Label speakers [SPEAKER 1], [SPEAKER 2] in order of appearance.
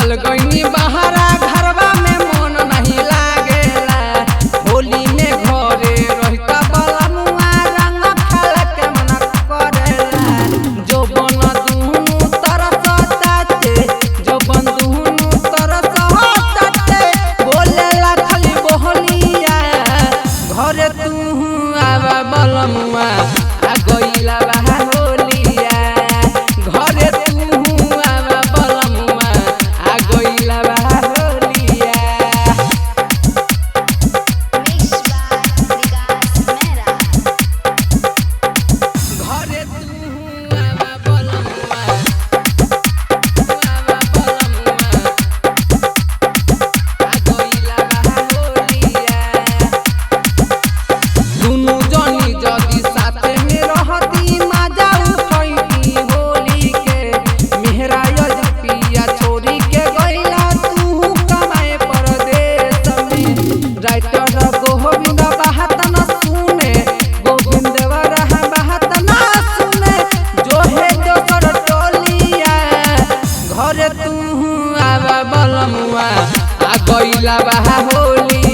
[SPEAKER 1] चल गईनी बहरा घरवा में मन नहीं लागेला। होली में घरे रहिता बलमुआ रंग खेल के मन करेला। जो बन दुनु तरसताते, जो बन दुनु तरसताते, बोलेला खाली बोहनिया। घरे तू आवा बलमुआ आ गइला बा होलिया। घरे तू आवा बलमुआ आ गइला बा होलिया।
[SPEAKER 2] Mixed by Vikas Mehra.
[SPEAKER 1] घरे तू आवा बलमुआ, आवा बलमुआ, आ गइला बा होलिया। दुनु जनी जदी साथे में रहती मजा उठैती होली के। मेहरा पिया छोरी के गइला तू कमाए परदेश में। राइटर गोविंद बात न सुने, गोविंद वरह बात न सुने, जो है दोसर टोलिया। घरे तू आवा बलमुआ आ गइला बा होली।